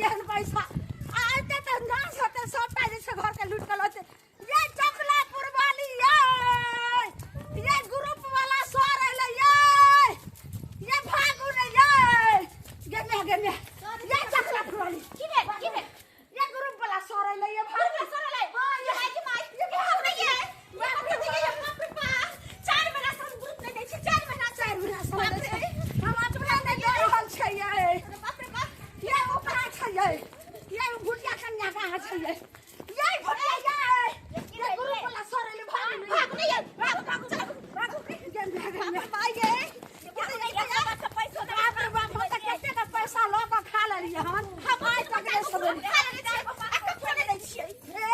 लेलियै हन पैसा। आ एते तऽ नाश होतै सबटा जे छै घर के लूट के लऽ जेतै। ये चकलापुर वाली ये, ये ग्रुप वाला सर एलै ये, ये भागू ने ये, गे मे गे मे, ये चकलापुर वाली। की भेल, की भेल? ये ग्रुप वाला सर एलै ये, भागू। सर एलै? हाँ, ये माय के माय। ये भागू ने ये। बाप रे, ये बाप रे बाप। 4 महीना से हम ग्रुप नहि दै छी, 4 महीना से। 4 महीना से बाप दै रे। छै। हम अपना नहि दऽ रहल छै ये। बाप रे बाप। ये ओकरा छै ये, ये भुटिया कन्या कहाँ छै ये, ये भुटिया ये, ये ग्रुप वाला सर एलै, भागू ने। भागू ने ये, भागू, भागू, चलो। भागू, गे मे गे मे। माय गे। बाप रे बाप, हम तऽ कते के पैसा लऽ कऽ खा लेलियै हन। हम आइ तक नहि सधेलियै। ए,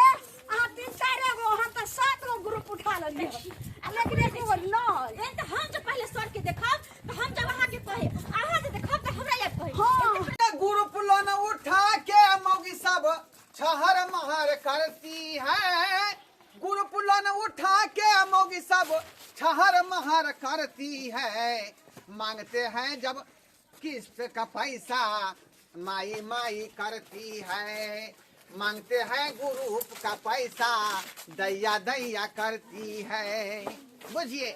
अहाँ 3 4 गो, हम तऽ 7 गो ग्रुप उठा लेलियै हन। आ लेकिन एको गो नहि। हम जब पहले सर के देखब तऽ हम जब अहाँ के कहे, अहाँ जे देखब तऽ हमरा याद कहे। हाँ। ग्रुप लोन उठा के मौगी सब छहर महर करती है। ग्रुप लोन उठा के मौगी सब छहर महर करती है। मांगते हैं जब किस्त का पैसा माई माई करती है। मांगते हैं ग्रुप का पैसा दैया दैया करती है। बुझिए,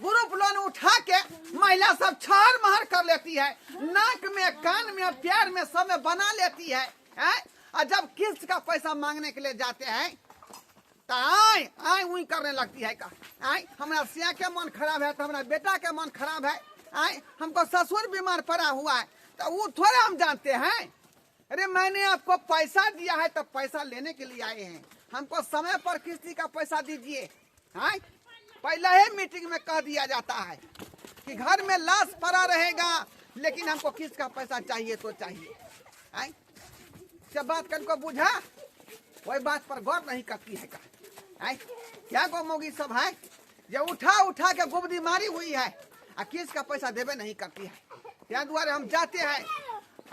ग्रुप लोन उठा के महिला सब छहर महर कर लेती है, नाक में कान में पैर में सब में बना लेती है, हैं? और जब किस्त का पैसा मांगने के लिए जाते हैं तो आय आय उई करने लगती है का, आय हमारा सिया के मन खराब है तो हमारा बेटा के मन खराब है, आय हमको ससुर बीमार पड़ा हुआ है तो वो थोड़ा हम जानते हैं। अरे मैंने आपको पैसा दिया है तो पैसा लेने के लिए आए हैं, हमको समय पर किस्ती का पैसा दीजिए। हाँ, पहले ही मीटिंग में कह दिया जाता है कि घर में लाश पड़ा रहेगा लेकिन हमको किस्त का पैसा चाहिए तो चाहिए। हाँ, जब बात कर को बुझा वही बात पर गौर नहीं करती है का। आय, क्या गो मोगी सब है जो उठा उठा के गुबदी मारी हुई है आ किस्त का पैसा देवे नहीं करती है। क्या द्वारे हम जाते हैं,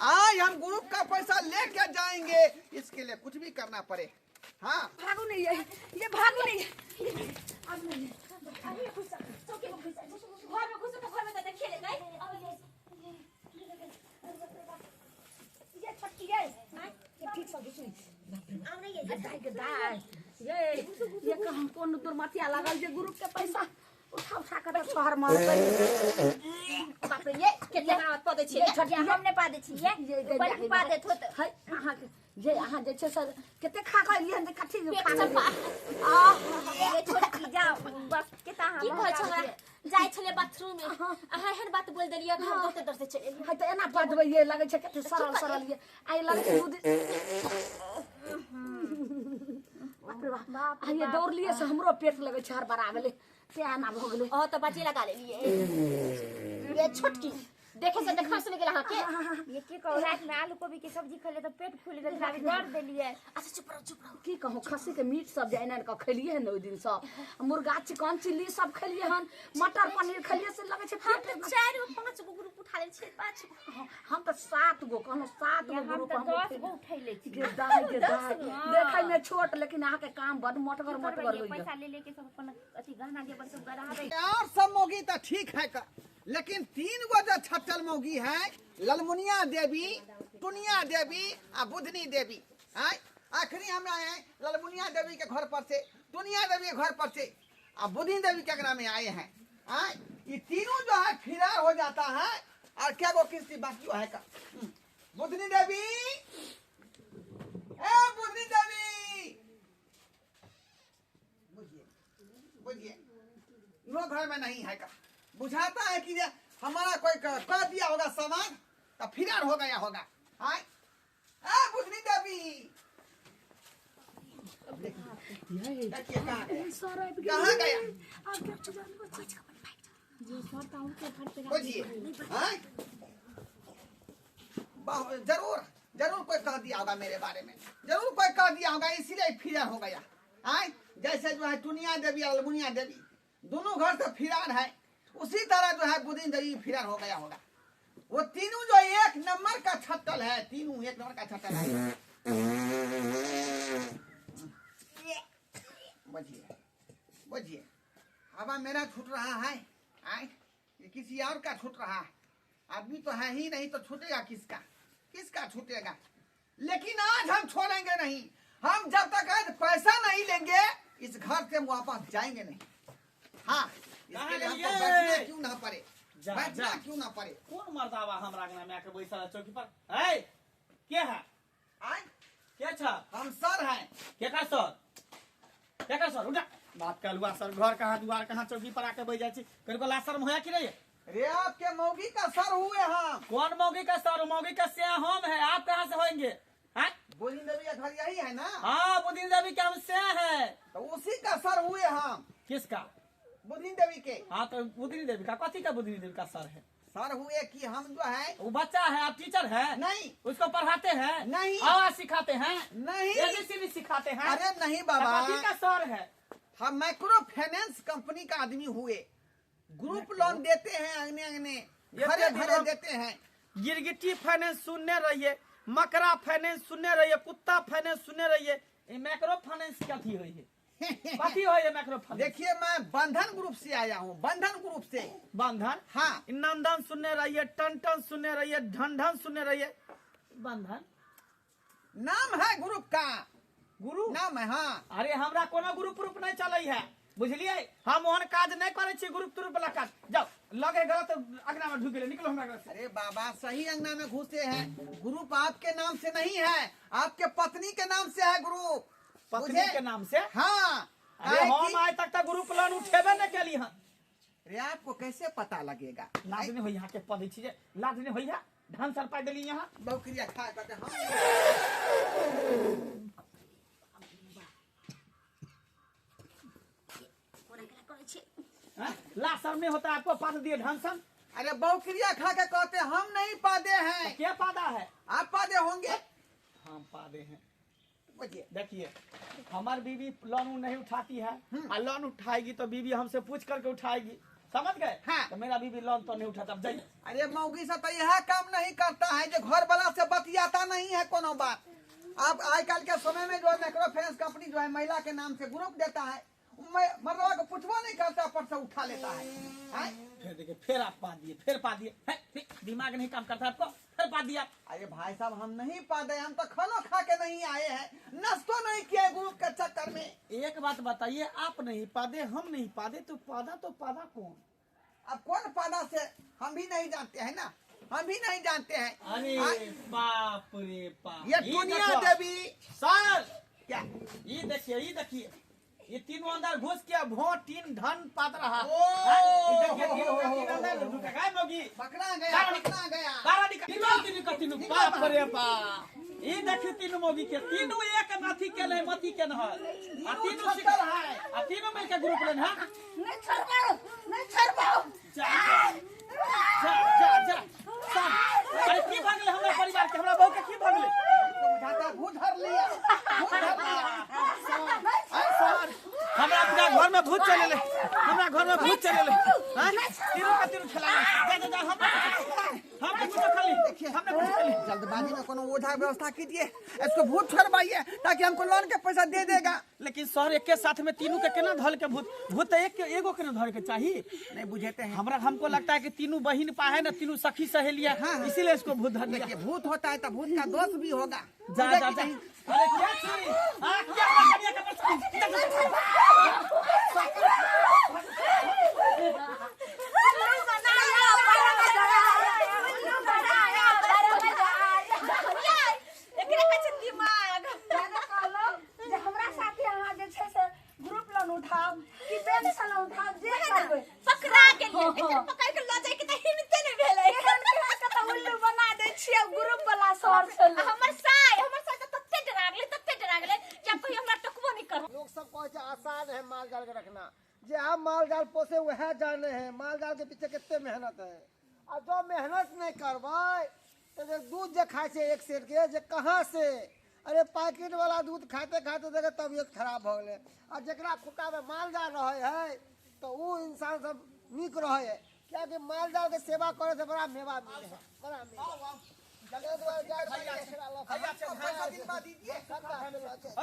आज हम ग्रुप का पैसा लेके जाएंगे, इसके लिए कुछ भी करना पड़े। हाँ, भागू नहीं है ये, भागू नहीं है। अब नहीं है। अभी घुस, चौकी में घुस, घर में घुसो तो घर में तो देखिए ले गए। ये छोटकी ये, ये ठीक से घुसू। आम नहीं है। दाई के दाई, ये कहाँ कोन दुर्मतिया लागल जे ग्रुप के पैसा उठा उठा के तऽ शहर में अबै। बाप रे, ये केतना आवाज पा दै छियै? ये छोटिया, हम नहि पा दै छियै। ये ये बड़ी पा देत होत। है, अहाँ के, जे अहाँ जे छै से कते खा के एलियै हन जे कथी पेट खा सफा। आह, ये छोटकी जाओ, बस केता अहाँ की कहै छै हमरा? जाइ छलै बाथरूम में, अहाँ एहन बात बोल देलियै कि हम बहुते डर से चलि एलियै। है तऽ एना पा देबै ये, लगै छै कते सरल सरल ये। आइ लगै छै दूध। बाप रे बाप, आ ये दौड़लियै से हमरो पेट लगै छै हड़बड़ा गेलै, से एना भऽ गेलै। अहाँ तऽ बाजे लगा लेलियै। ये छोटकी देखे से देखा सुन गेल अहाँ के। ये की कहू, रात में आलू कोबी के सब्जी खेलियै तऽ पेट फूलि गेल, आब डर देलियै। अच्छा चुप रहू, चुप रहू। की कहू, खस्सी के मीट सब जे आनि आनि कऽ खेलियै हन ओहि दिन सँ, मुर्गा चिकन चिल्ली सब खेलियै हन, मटर पनीर खेलियै, से लगै छै हम पेट तऽ 4 गो 5 गो ग्रुप उठा लेल छियै, 5 गो। हम तऽ 7 गो कहलहुँ, 7 गो हम ग्रुप तऽ हम 10 उठेलियै। गो उठैले छी। गे दाइ, गे दाइ, देखै में छोट लेकिन अहाँके काम बड मोटगर मोटगर होइया। पैसा ले लेके सब अपन अथी गहना जेवर सब गढ़ाबै। और सब मौगी तऽ ठीक है का, लेकिन 3 गो जो छट्टल मौगी है, ललमुनिया देवी, टुनिया देवी आ बुधनी देवी। हैं, आखिरी हमरा है ललमुनिया देवी के घर पर से, टुनिया देवी के घर पर से आ बुधनी देवी के अंगना में आए हैं। हैं, ये तीनों जो है फिरार हो जाता है और क्या गो किस्ती बाकी है का। बुधनी देवी, ए बुधनी देवी, बुझिए बुझिए, नो घर में नहीं है का। बुझाता है कि हमारा कोई कह दिया होगा सामान तो फिरार हो गया होगा। हाँ, ए बुधनी देवी, देखिए कहाँ गया, कहाँ गया, बुझिए। हाँ, जरूर जरूर कोई कह दिया होगा मेरे बारे में, जरूर कोई कह दिया होगा, इसीलिए फिरार हो गया। आए, जैसे जो है टुनिया देवी और अलमुनिया देवी दोनों घर से फिरार है, उसी तरह जो है बुधनी देवी फिरार हो गया होगा। वो तीनों जो 1 नंबर का छट्टल है, तीनों 1 नंबर का छट्टल है। बुझिए बुझिए, हवा मेरा छूट रहा है, आए ये किसी और का छूट रहा है, आदमी तो है ही नहीं तो छूटेगा किसका, किसका छूटेगा। लेकिन आज हम छोड़ेंगे नहीं। हम जब तक आज पैसा नहीं लेंगे इस घर से हम वापस जाएंगे नहीं। हाँ, इसके लिए हमको बैठना क्यों ना पड़े, जा, बैठना जा। क्यों ना पड़े। कोन मर्दावा हमरा अंगना में आके बैसल है चौकी पर? है के है? आए? के छ? हम सर हैं। केकर सर? केकर सर? उठा बात कलुआ सर, घर कहाँ दुआर कहाँ, चौकी पर आके बैठ जाइ छी, कनिको लाज शर्म होया कि नहीं? रे आपके मौगी का सर हुए हम। कौन मौगी का सर? मौगी का से हम है, आप कहाँ से होंगे? हाँ? बुधिन देवी का घर यही है ना? हाँ, बुधिन देवी के हम से है। तो उसी का सर हुए हम। किसका? बुधिन देवी के। हाँ तो बुधिन देवी का कथी का बुधिन देवी का सर है? सर हुए कि हम जो है वो बच्चा है, आप टीचर है? नहीं। उसको पढ़ाते हैं? नहीं। आवाज सिखाते हैं? नहीं। एबीसीडी सिखाते हैं? अरे नहीं बाबा। कथी का सर है? हम माइक्रो फाइनेंस कंपनी का आदमी हुए, ग्रुप लोन देते हैं, अंगने अंगने घरे घरे देते हैं। गिरगिटी फाइनेंस सुनने रहिए, मकरा फाइनेंस सुनने रहिए, कुत्ता फाइनेंस सुनने रहिए, माइक्रो फाइनेंस कथी होई है? कथी होई है माइक्रो फाइनेंस? देखिए मैं बंधन ग्रुप से आया हूँ, बंधन ग्रुप से। बंधन? हाँ। नंदन सुनने रहिए, टन सुनने रहिए, ढन ढन सुनने रहिए, बंधन नाम है ग्रुप का। गुरु नाम है? हाँ। अरे हमरा कोनो ग्रुप ग्रुप नहीं चलै है, बुझलिए? हम ओहन काज नहीं करे छी, ग्रुप तुरुप वाला काज। जाओ लगे गलत अंगना में ढुक गेले, निकलो हमरा घर से। अरे बाबा सही अंगना में घुसे हैं, ग्रुप आपके नाम से नहीं है, आपके पत्नी के नाम से है ग्रुप। पत्नी के नाम से? हाँ। अरे हम आज तक तक ग्रुप लोन उठेबे नहीं केली हन। अरे आपको कैसे पता लगेगा? लाज नहीं होई यहाँ के पद छी जे, लाज नहीं होई यहाँ, धान सर पाई देली यहाँ। बकरिया खा करते हम। ला शर्म नहीं होता आपको, पाद दिए ढंग से। अरे बकरिया खा के कहते हम नहीं पादे हैं। तो क्या पादा है? आप पादे होंगे। हम पादे हैं। देखिए हमार बीवी लोन नहीं उठाती है, और लोन उठाएगी तो बीवी हमसे पूछ करके उठाएगी, समझ गए? हाँ। तो मेरा बीवी लोन तो नहीं उठाता। जाइए। अरे मौगी से तो यह काम नहीं करता है जो घर वाला से बतियाता नहीं है कोनो बात। आप आजकल के समय में जो है माइक्रो फाइनेंस कंपनी जो है महिला के नाम से ग्रुप देता है, मर्दवा को पूछबो नहीं करता, पर से उठा लेता है। है? फिर देखिए फिर आप पा दिए, फिर पा दिए, दिमाग नहीं काम करता आपको, फिर पा दिया। अरे भाई साहब हम नहीं पा दे, हम तो खाना खा के नहीं आए हैं, नाश्ता नहीं किया ग्रुप के चक्कर में। एक बात बताइए, आप नहीं पा दे, हम नहीं पा दे, तो पादा तो पादा कौन? अब कौन पादा से हम भी नहीं जानते हैं ना, हम भी नहीं जानते हैं। अरे बाप रे बाप, ये दुनिया देवी सर क्या ये देखिए, ये देखिए, ये तीनों अंदर घुस के भो तीन धन पात रहा। पकड़ा गया, पकड़ा गया। तीनों बाप रे बाप, ये देखिए तीनों मोगी के तीनों एक अथी के नहीं मती के न आ तीनों सिखल है, आ तीनों मिल के ग्रुप लेन। हां नहीं छोड़बाओ, नहीं छोड़बाओ, जा जा जा जा। अरे की भागले हमरा परिवार के, हमरा बहू के की भागले? बुझाता भूत धर लिया, भूत धर लिया। हमरा पूरा घर में भूत चले ले, हमरा घर में भूत चले ले। हां तीनों का तीनों खेला जा जा जा। हम कुछ खाली देखिए, हमने कुछ खाली। जल्दबाजी में कोनो ओझा व्यवस्था कीजिए, इसको भूत छुड़वाइए ताकि हमको लोन के पैसा दे देगा। लेकिन सर एक के साथ में तीनों के केना धर के भूत, भूत एक के एगो के न धर के चाहिए। नहीं बुझेते हैं हमरा, हमको लगता है कि तीनों बहिन पा है ना, तीनों सखी सहेलिया। हाँ, इसीलिए इसको भूत धर लिया। भूत होता है तो भूत का दोष भी होगा। जा जा जा। अरे क्या चीज? हां क्या करिया के उठाओ कि बैंक से लोन उठाओ, जे करबै पकड़ा के लिए एकर पकड़ के ल जाय के त हिम्मते नै भेलै। एहन के त उल्लू बना दै छियै ग्रुप वाला सर छलै। हमर साय, हमर साय त तत्ते डरा गेलै, तत्ते डरा गेलै कि आब कहियो हमरा टकबो नै करब। लोग सब कहै छै आसान है माल जाल के रखना, जे आप माल जाल पोसे वह जाने है माल जाल के पीछे कितने मेहनत है। आ जो मेहनत नहीं करबै तो जे दूध जे खाए छै एक सेर के जे कहाँ से, अरे पैकेट वाला दूध खाते खाते देखे तबियत खराब हो गए। आ जरा खुटा में माल जाल रहे है तो वो इंसान सब निक रहे है, क्या माल जाल के सेवा करे से बड़ा मेवा मिले है, बड़ा मिले। हो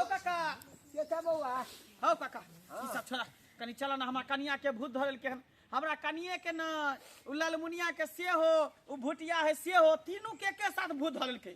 काका, हो काका, ई सब छोड़ा कनी चल ना, हमरा कनिया के भूत धरल के हन, हमरा कनिए के न उ ललमुनिया के से हो, उ भुटिया है से हो, तीनों के के साथ भूत धरल के।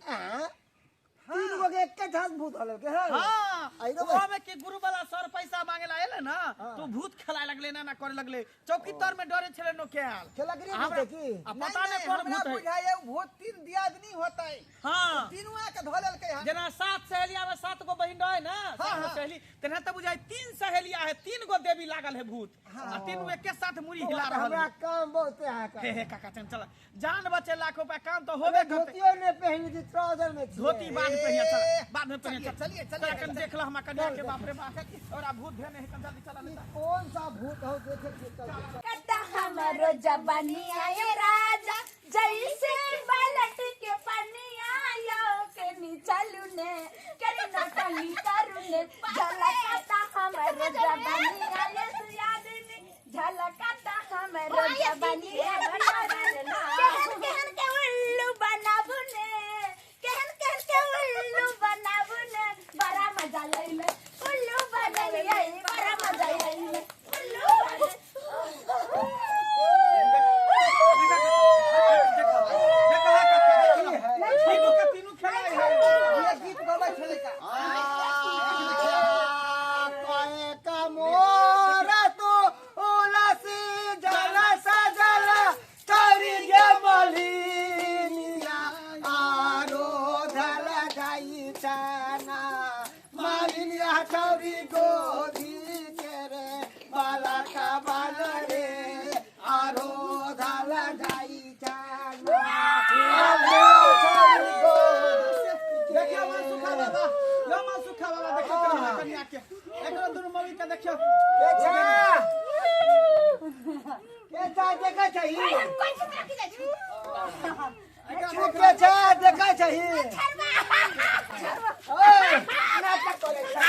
तीन गो के एक ठास भूत हल के है। हां, आइरो ओहो में के गुरु वाला सर पैसा मांगे ला आएले ना, तो भूत खेलाए लगले ना ना करे लगले, चौकी तर में डरे छले नो के आल खेला के भूत है की आ पता नहीं कौन हमरा भूत है। बुझाए भूत तीन दियादनी होता है। हां, तीनों आके धो लेलकै हन। जना 7 सहेलिया में 7 गो बहिन रहे ना, 7 गो सहेली, तेना त बुझाय 3 सहेलिया है, 3 गो देवी लागल है भूत, आ तीनों एक के साथ मुड़ी हिला रहल हमरा है। काम बहुत है का। हे हे काका चल चल, जान बचे लाखों रुपया, काम तो होबे करते। धोतियो ने पहनी थी, ट्राउजर में थी। धोती बाद में पहिया चल, बाद में पहिया चल। चलिए चलिए कन देख ल हमरा कन्या के, बाप रे बाप, और आ भूत धेने है, कन जल्दी चला लेता। कौन सा भूत हो देखे के चल। कता हमरो जवानी आए राजा, जैसे पलट के पानी आयो के नी चलू ने के नटली करू ने, झलकता हमरो जवानी आए सुयादनी, झलकता हमरो जवानी आए केहन केहन के उल्लू बनाबू ने, केहन केहन के उल्लू बनाबू ने, बड़ा मजा लैले उल्लू बनलियै, बड़ा मजा आइले उल्लू बन। तीनों के तीनों खेलाए है। ये गीत गबै छलै का। काहे का मोरा तो उलासी जला सजला तारी गे मलिनिया आरो धला जाई चाना मालिनिया चौरी गोदी के रे बाला का बाल रे आरो धला जाई चाना आरो चौरी गोदी। देखियो मां सुखा बाबा, यो मां सुखा बाबा, देखियो कन्या कन्या के एकरो दुनु मवी के देखियो। के छा देखै छही? कोन चित्र की जाइ छी? तू के छा देखै छही? ओए नाटक करै छा।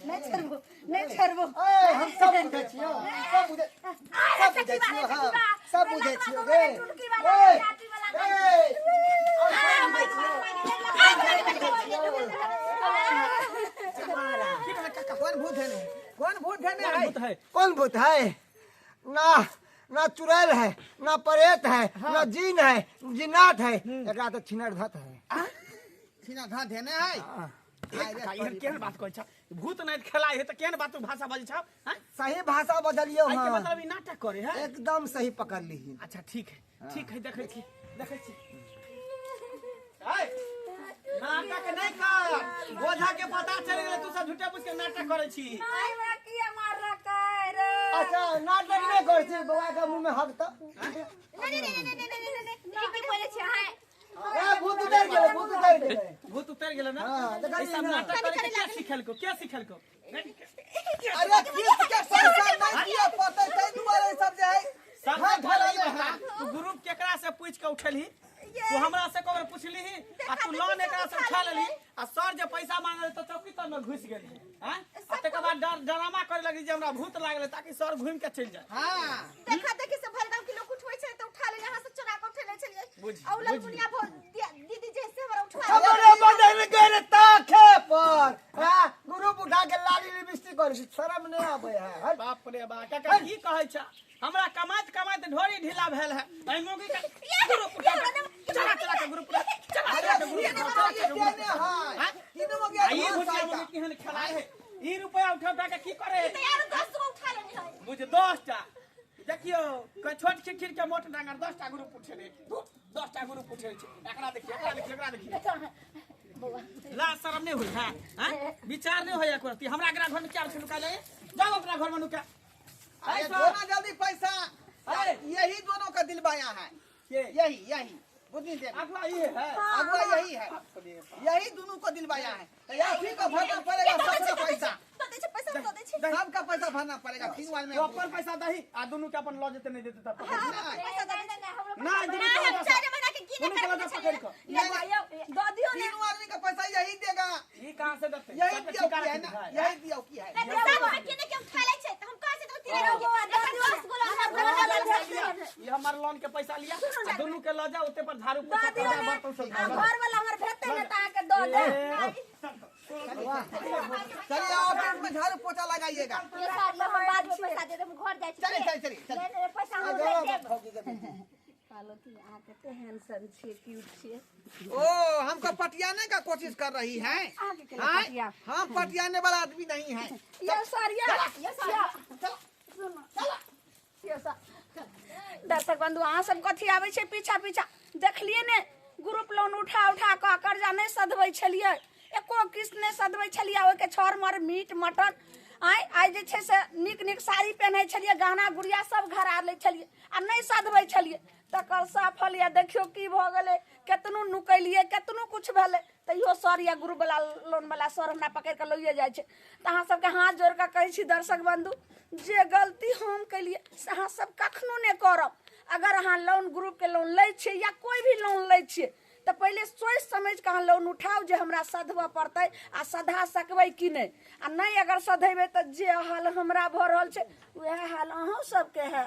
नहीं छोड़बो, नहीं छोड़बो। ओए हम सब बुझै छियौ, सब बुझै, सब बुझै छियौ, हम सब बुझै छियौ गे। ओए ए कौन भूत है ने? कौन भूत है ने? भूत है? कौन भूत है? ना ना चुड़ैल है, ना प्रेत है, ना जीन है, जिन्नात है, एकरा तो छिनर धत है। छिना धा देने है। काका, एहन केहन बात कहै छ? भूत नहीं खेलाय है त केहन बात तू भाषा बजै छ? हैं? सही भाषा बजलियो। एहि के हाँ, मतलब ई नाटक करे है। एकदम सही पकड़ ली। अच्छा ठीक है, ठीक है, देखै छी, देखै छी। ऐ, नाटक नहीं कर, बोझा के पता चल गेलै तू सब झूठे पूछ के नाटक करै छी। हमरा किया मारलकै रे? अच्छा नाटक नहीं कर छी, बौआ के मुंह में हक त। नहीं नहीं नहीं नहीं नहीं नहीं, की बोले छी अहाँ? ए भूत उतर गेलै, भूत उतर गेलै। भूत उतर गेलै ना? हाँ, देखलियै ई सब ना। नाटक करे के सिखलको, के सिखलको? अरे किस्त के पैसा नहीं दिया पड़तै तै दुआरे सब जे है। सब हाँ, धरल धरल बता, तू ग्रुप केकरा से पूछ के उठलही? तू हमरा से कबर पूछलीही आ तू लोन एकरा से उठा लेलही आ सर जे पैसा मांगल त चौकी तर में घुस गेलही। हैं? आ तकर बाद डर ड्रामा करे लगली जे हमरा भूत लागले, ताकि सर घूम के चलि जाए। हां, देखा देखी से भर गांव के लोग उठबै छै त उठा ले, यहाँ से चोरा के उठेले छलियै। बुझ- आ उ ललमुनिया भो दीदी जैसे हमरा उठा हमरे बदल गेल ताखे पर। हां, ग्रुप उठा के लाली लिपस्टिक करै छी, शरम नहीं आबै है। हट। बाप रे बा, काका की कहै छ? हमरा कमाइत कमाइत ढोरी ढीला भेल है। एहि मौगी के ग्रुप उठा के चला चला के ग्रुप उठा, चला अरे चला के ग्रुप तीनों उठा, चला मौगी चला के ग्रुप देने है। हैं? तीनों मौगी आ ई घुस भुतिया आएगा। मौगी केहन खेलाय है? ई रुपया उठा उठा के की करे? यार 10 गो उठा लेनी है। मुझे 10 टा देखियो, कोई छोट खिखिर के मोट डांगर 10 टा ग्रुप उठे रे, 10 टा ग्रुप उठे छै। एकरा देखिए, एकरा देखिए, एकरा देखिए। ला शर्म नहीं होई है? हैं? विचार नहीं होई एको रत्ती। हमरा एकरा घर में क्या छै नुका ले? जाओ अपना घर में नुका। अरे दोनों जल्दी पैसा। अरे यही दोनों का दिल बाया है। के? यही यही बुद्धि देवी अगला ये है, अगला यही है, यही दोनों को दिल बाया है। यही को भरना पड़ेगा सबका पैसा, पैसा दऽ दै छी। सबका पैसा भरना पड़ेगा। तीन वाल में तो अपन पैसा दही आ दोनों के अपन लऽ जेते नहीं देते तब पकड़। पैसा दऽ दै छी। ना दोनों ना के हम लऽ जा। 4 महीना के की दोनों के लऽ जा पकड़ के। दऽ दियौ ने। तीनों आदमी का पैसा यही देगा। ई कहां से देते? यही सबके दिया ठिकाना की है ना, है। यही दिया की है। सात महीना के के उठा लै छै त हम कहाँ से देबै? तीन यौ बौआ, दऽ दियौ। दस गो लऽ हमर घर वाला भेज दियौ। ई हमर लोन के पैसा लिया आ दोनों के लऽ जा, ओते पर झाड़ू दऽ पोछा दियौ कर, ने। बर्तन सब आ घर वाला हमर भेजतै ने तऽ अहाँके दऽ देब। चलिए ऑफिस में झाड़ू पोछा लगाइएगा। हम बाद में पैसा दे देब, हम घर जाइ छी। चलिए चलिए चलिए। नहीं, नहीं, पैसा हम आ जाओ। मत ठोकी के बेटी। कहलहुँ कि अहाँ कते हैंडसम छियै, क्यूट छियै। ओ हमको पटियाने का कोशिश कर रही है। आगे के हाँ? पटिया। हम पटियाने वाला आदमी नहीं है। यो सर, यो यो सुनो, यो सर। दर्शक बंधु, अहाँ सब कथी आबै छै पीछा पीछा? देखलियै ने, ग्रुप लोन उठा उठा कऽ कर्जा नहि सधबै छलियै, एको किस्त नहि सधबै छलियै। ओहिके छर मर मीट मटन आइ आइ जे छै से नीक नीक साड़ी पहिनै छलियै, गहना गुड़िया सब घरा लै छलियै आ नहि सधबै छलियै। तकर सफल यऽ, देखियौ की भऽ गेलै। केतनो नुकेलियै, केतनो किछु भेलै, तैयो सर या ग्रुपवला लोनवला सर हमरा पकड़ि कऽ लइए जाइ छै। तऽ अहाँ सबके हाथ जोड़ि कऽ कहै छी दर्शक बन्धु, जे गलती हम केलियै से अहाँ सब कखनो नहि करब। अगर अहाँ लोन ग्रुपके लोन लै छियै या कोइ भी लोन लै छियै तऽ पहिले सोचि समझि कऽ अहाँ लोन उठाउ जे हमरा सधबऽ पड़तै आ सधा सकबै कि नहि। आ नहि अगर सधेबै तऽ जे हाल हमरा भऽ रहल छै, उएह हाल अहूँ सबके हैत।